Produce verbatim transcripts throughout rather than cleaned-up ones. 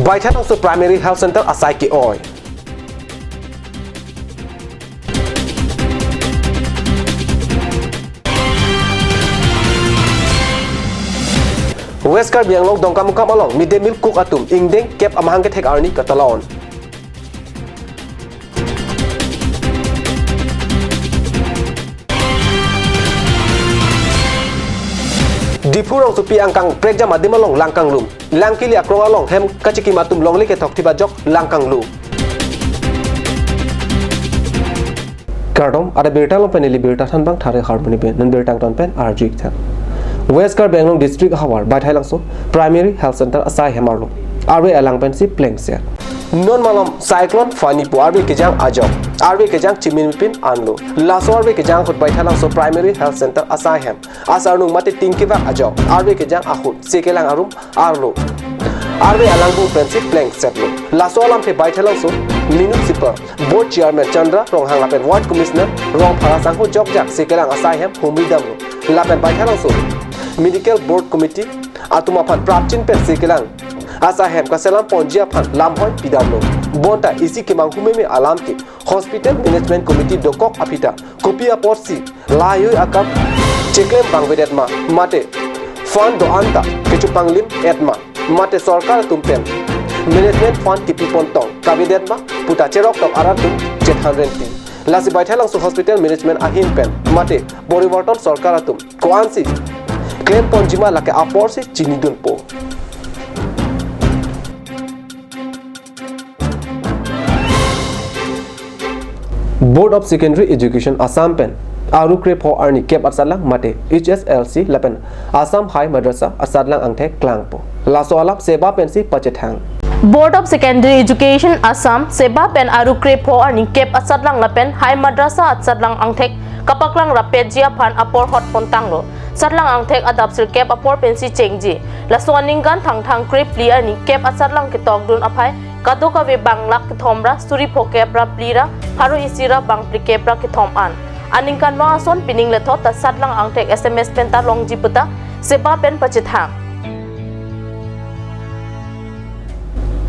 Baithalangso Primary Health Center asai ke-oi. West Karbi Anglong Dongkamukam along mid day meal cook atum ingdeng kep amahang kethek arni katalon. Diphu rongsopi angkang prekjam adim along lang kanglum. Lang kili akrong along hem kachikim atum longle kethok thip ajok lang kanglum. Kardom, ada birta along pen ili birta thanbang thare harmoni pen, non birta angton pen arju-ik tha. West Karbi Anglong District havar Baithalangso Primary Health Center asai hem arlo arve alang pensi plengset. Non malom Cyclone Fani pu arve kejang ajok, arve kejang chiminpin anlo. Laso arve kejang ahut Baithalangso Primary Health Center asai hem asarnung mate tingkevak ajok, arve kejang ahut sekelang arum arlo. Arve alangbu pensi plengsetlo. Laso alamthe Baithalangso Municipal Board Chairman Chandra Ronghang lapen Ward Commissioner Rongphara sangho jokjak sekelang asai hem humri damlo. Lapen Baithalangso Medical Board Committee atum aphan prapjin pen sekelang asai hem kaselam ponji aphan lamhoi pidamlo. Bonta isi kemanghu meme alam ke Hospital Management Committee dokok aphi ta kopi aporsi lahei akam cheklem bangvedet ma, mate fund do-an ta kechepanglim-et ma, mate sorkar atum pen management fund kipipon tong kavedet ma puta cherok tok arat atum chethan renti. Lasi Baithalangso Hospital Management ahin pen mate poriborton sorkar atum ko-ansi klem ponji ma lake aporsi chinidunpo. Board of Secondary Education Assam pen aru krepho arni kep asatlang mate H S L C lapen Assam High Madrasa asatlang angthek klangpo. Laso alam SEBA pensi pachethang. Board of Secondary Education Assam SEBA pen aru krepho arni kep asatlang lapen High Madrasa asatlang angthek kapaklang rapetji aphan apor hot pontanglo. Satlang angthek adap sirkep apor pensi chengji. Laso aningkan Thangthang krephli arni kep asatlang ketokdun aphai kadokave bang lakh kethom ra suri phokep ra phli ra pharo isi ra bang phlikep ra kethom an. Aningkanvang ason pining lethot ta satlang angthek S M S pen ta longji puta SEBA pen pachethang.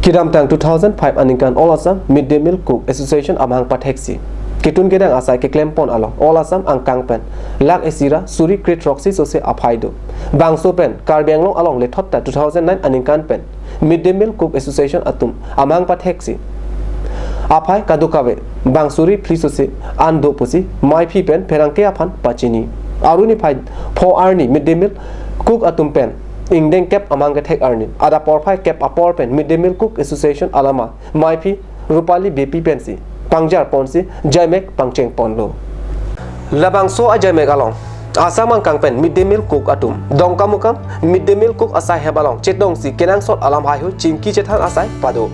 Kedamtang two thousand five aningkan All Assam Mid Day Meal Cook Association amahang patheksi ketun kedang asai keklem pon along All Assam angkang pen lakh isi ra suri krethroksi sose aphai do. Bangso pen Karbi Anglong along lethot ta two thousand nine aningkan pen Mid Day Meal Cook Association atum amahang patheksi aphai kadokave bang suri phli sose an do pusi maiphi pen pherangke aphan pachini. Aru niphai pho arni Mid Day Meal Cook atum pen ingdeng kep amahang kethek arni adap porphai kep apor pen Mid Day Meal Cook Association alama maiphi Rupali Beypi pensi pangjar ponsi jaimek pangcheng ponlo. Labangso ajaimek along Assam angkang pen Mid Day Meal Cook atum Dongkamukam Mid Day Meal Cook asai hem along chetongsi kenangsot alam haihui chingki chethan asai pado.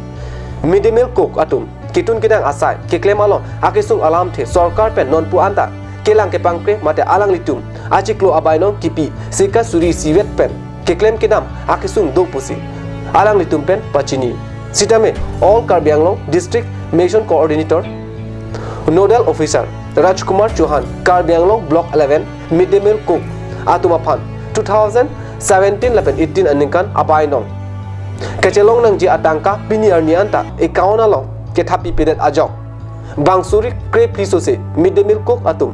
Mid Day Meal Cook atum ketun kedang asai keklem along akesung alamthe sorkar pen nonpu anta kelang kepangkre mate alanglitum achiklo abainong kipi sika suri isivet pen keklem kedam akesung do pusi alanglitum pen pachini. Sitame All Karbi Anglong District Mission Coordinator Nodal Officer Rajkumar Chauhan Karbi Anglong Block eleven Mid Day Meal Cook atum aphan two thousand seventeen lapen eighteen aningkan abainong kachelong nangji atangka pini arni anta account along kethapi pedet ajok bang suri krephli sose Mid Day Meal Cook atum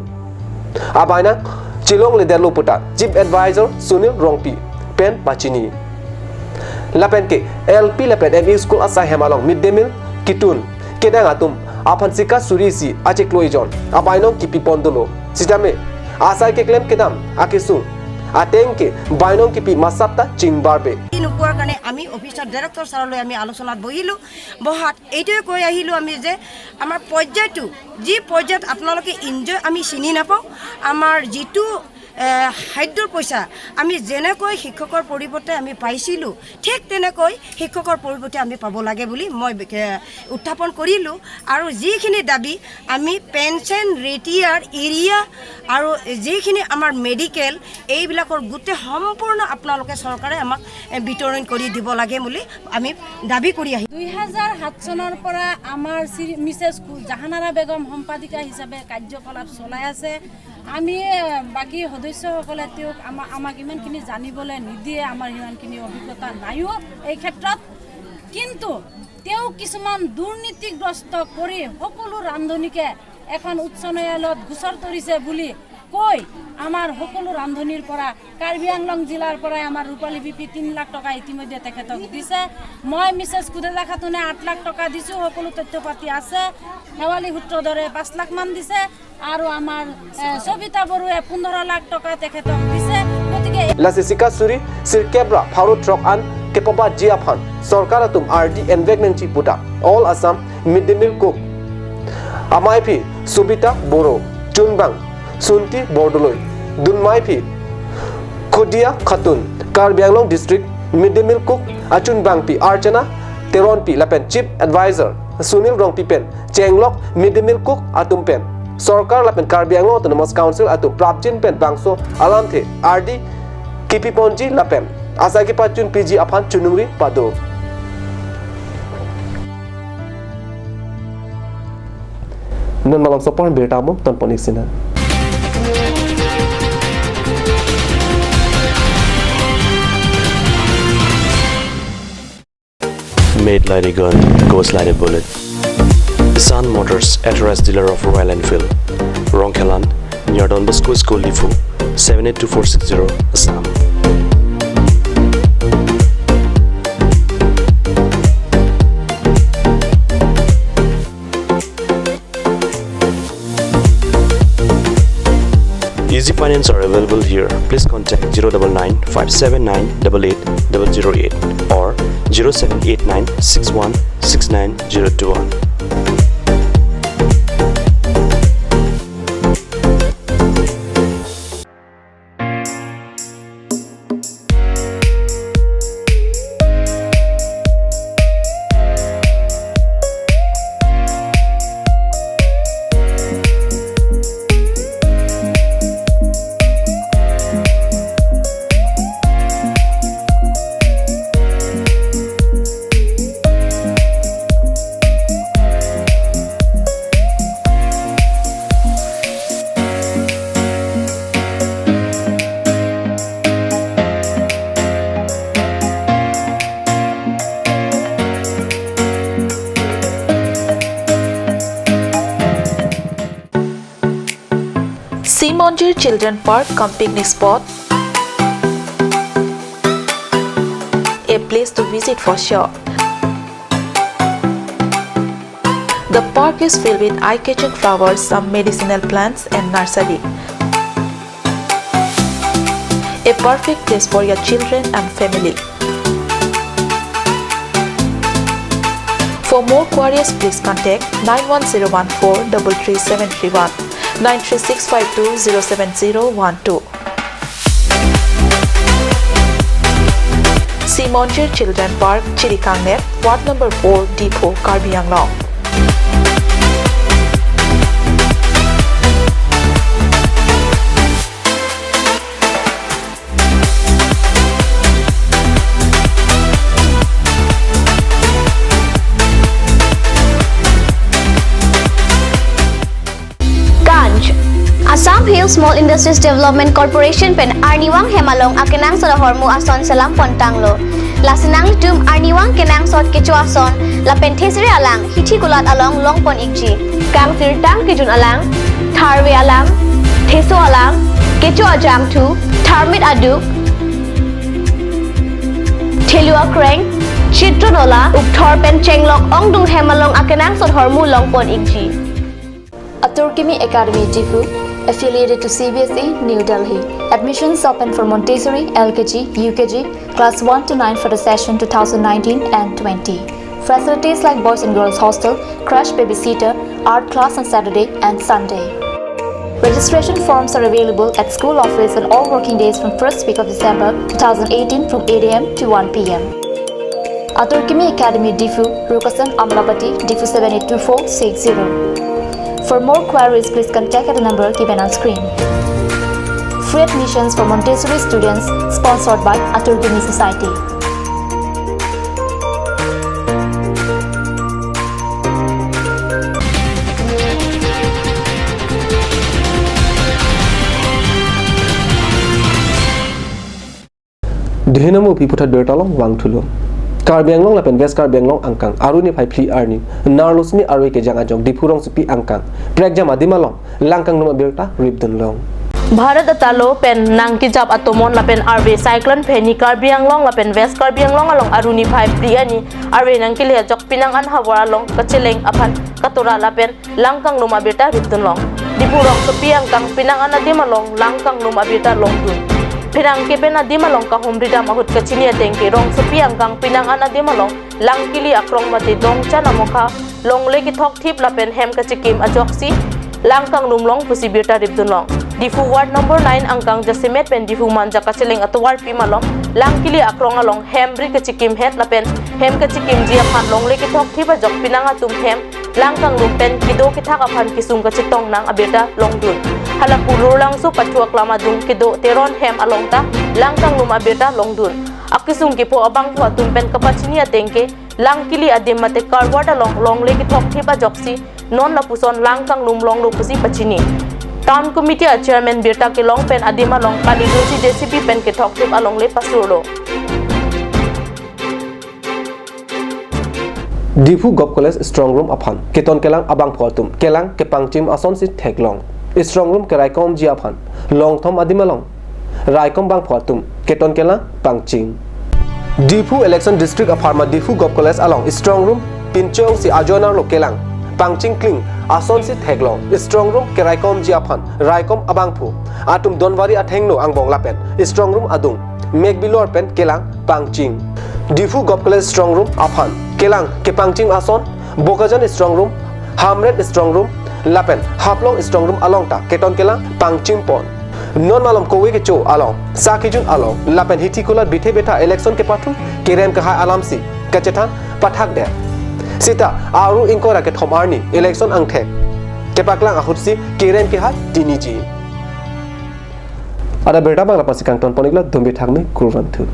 abainang chelongledetlo puta Chief Advisor Sunil Rongpi pen pachini. Lapen ke L P lapen M E school asai hem along Mid Day Meal ketun kedang atum aphan sika suri isi achiklo ejon abainong kipi pon dolo. Sitame asai keklem kedam akesung ateng ke bainong kipi masap ta chingbarbe. নোপোৱাৰ কাৰণে আমি অফিচৰ ডাইৰেক্টৰ ছাৰলৈ আমি আলোচনাত বহিলোঁ। বহাত এইটোৱে কৈ আহিলোঁ আমি যে আমাৰ পৰ্যায়টো, যি পৰ্যায়ত আপোনালোকে এনজয়, আমি চিনি নাপাওঁ। আমাৰ যিটো, এ, খাদ্যৰ পইচা আমি যেনেকৈ শিক্ষকৰ পৰিৱৰ্তে আমি পাইছিলোঁ, ঠিক তেনেকৈ শিক্ষকৰ পৰিৱৰ্তে আমি পাব লাগে বুলি মই, এ, উত্থাপন কৰিলোঁ। আৰু যিখিনি দাবী আমি পেঞ্চন, ৰিটায়াৰ, এৰিয়া আৰু যিখিনি আমাৰ মেডিকেল, এইবিলাকৰ গোটেই সম্পূৰ্ণ আপোনালোকে চৰকাৰে আমাক, এ, বিতৰণ কৰি দিব লাগে বুলি আমি দাবী কৰি আহিছোঁ। দুই হাজাৰ সাত চনৰ পৰা আমাৰ শ্ৰী মিছেছ কু-, জাহানাৰা বেগম সম্পাদিকা হিচাপে কাৰ্যকলাপ চলাই আছে। আমি, এ, বাকী সদস্যসকলে তেওঁক আমা-, আমাক ইমানখিনি জানিবলৈ নিদিয়ে, আমাৰ সিমানখিনি অভিজ্ঞতা নাইও এই ক্ষেত্ৰত। কিন্তু তেওঁ কিছুমান দুৰ্নীতিগ্ৰস্ত কৰি সকলো ৰান্ধনীকে এখন উচ্চ ন্যায়ালয়ত গোচৰ তৰিছে বুলি কৈ আমাৰ সকলো ৰান্ধনীৰ পৰা, কাৰ্বি আংলং জিলাৰ পৰাই আমাৰ ৰূপালী বিপি তিনি লাখ টকা ইতিমধ্যে তেখেতক দিছে। মই মিছেছ কুদেজা খাতুনে আঠ লাখ টকা দিছোঁ, সকলো তথ্য পাতি আছে। শেৱালী সূত্ৰ দৰে পাঁচ লাখ মান দিছে আৰু আমাৰ, এ, সবিতা বড়োৱে পোন্ধৰ লাখ টকা তেখেতক দিছে। গতিকে Lasi sika suri sirkep ra pharo throk an kepabatji aphan sorkar atum ardi envek nangji puta All Assam Mid Day Meal Cook amaiphi Sobita Boro, chunbang Sunti Bordoloi, dunmaiphi Khodia Khatun, Karbi Anglong District Mid Day Meal Cook achunbangpi Archana Teronpi lapen Chief Advisor Sunil Rongpi pen chenglok Mid Day Meal Cook atum pen sorkar lapen Karbi Anglong Autonomous Council atum prapjin pen bangso alamthe ardi kipiponji lapen asai kepachunpiji aphan choningri pado. Non malomso apor birta mo tonpon-ik sinang. Made like a gun, goes like a bullet. Sun Motors, authorized dealer of Royal Enfield. Rongkhelan, near Don Bosco School, Diphu, seven eight two four six zero, Assam. Easy finance are available here. Please contact zero double nine five seven nine double eight double zero eight or zero seven eight nine six one six nine zero two one. Sea Monjir Children Park cum picnic spot, a place to visit for sure. The park is filled with eye-catching flowers, some medicinal plants and nursery. A perfect place for your children and family. For more queries, please contact nine one zero one four double three seven three one, nine three six five two zero seven zero one two. Sea Monjir Children Park, Chirikangnep, Ward number four, Diphu, Karbi Anglong. Ganj. Assam Hill Small Industries Development Corporation pen arnivang hem along akenangsot ahormu ason selam pontanglo. Lasi nanglitum arnivang kenangsot kecho ason lapen thesere alang hithi kulat along longpon-ikji. Kangsirtang kejun alang, tharve alang, theso alang, kecho ajangthu, tharmit aduk, thelu akreng, chitro nola, ukthor pen chenglok ongdung hem along akenangsot ahormu longpon-ikji. Atur Kimi Academy Diphu, affiliated to C B S E, New Delhi. Admissions open for Montessori, L K G, U K G, class one to nine for the session two thousand nineteen and twenty. Facilities like boys and girls hostel, crash babysitter, art class on Saturday and Sunday. Registration forms are available at school office on all working days from first week of December two thousand eighteen from eight A M to one P M. Atur Kimi Academy Diphu, Rukasan Amlapati, Diphu seven eight two four six zero. For more queries, please contact at the number given on screen. Free admissions for Montessori students, sponsored by Atur Kimi Society. Dihina mo pi puthot birta along vangthulo. Karbi Anglong lapen West Karbi Anglong angkang, Aru niphai phli arni, Narlosni arve kejang ajok Diphu rongsopi angkang prekjam adim along lang kangnum abirta ripdunlong. Bharat atalo pen nangkejap atomon lapen arve Cyclone Fani Karbi Anglong lapen West Karbi Anglong along Aru niphai phli arni arve nangkele ajok penang an havar along kacheleng aphan katora lapen lang kangnum abirta ripdunlong. Diphu rongsopi angkang penang an adim along lang kangnum abirta longdun. Pherangke pen adim along kahumri dam ahut kachini ateng ke rongsopi angkang penang an adim along lang kili akrong mate dongcha namokha longle kethokthip lapen hem kachikim ajoksi lang kangnum long pusi birta ripdunlong. Diphu ward number nine angkang jasemet pen Diphu Manja kacheleng atovarpi malom lang kili akrong along hem ri kachikim het lapen hem kachikimji aphan longle kethokthip ajok penang atum hem lang kangnum pen kedo kethak aphan kesung kachetong nang abirta longdun. Hala Pulurlangso pathu aklam adung kedo Teron hem along ta lang kangnum abirta longdun. Akesung kepo abangphu atum pen kapachini ateng ke lang kili adim mate carvert along longle kethokthip ajoksi non lapuson lang kangnum longlo pusi pachini. Town Committee a Chairman birta kelong pen adim along palidunsi J C B pen kethokthip alongle pasurlo. Diphu Govt College Strong Room aphan keton kelang abangphu atum kelang kepangchim asonsi theklong. Strong Room keraikomji aphan longthom adim along raikom bangphu atum keton kelang pangching. Diphu Election District apharman Diphu Govt College along Strong Room pinchongsi ajoinerlo kelang pangchingkling asonsi theklong. Strong Room keraikomji aphan raikom abangphu atum Donwari athengno angbong lapen Strong Room adung Mekbilor pen kelang pangching. Diphu Govt College Strong Room aphan kelang kepangching ason Bokajan Strong Room, Hamren Strong Room lapen Haflong Strong Room along ta keton kelang pangchingpon. Non malom kove kecho along, sakijun along lapen hiti kulat bithe betha election kepathu kerem kehai alamsi kachethan pathakdet. Sita Aru ingkoi ra kethom arni election angthek kepaklang ahutsi kerem kehai tiniji. Ada birta abang lapusi kangtonpon-iklo, dum bithak me kurvangthu.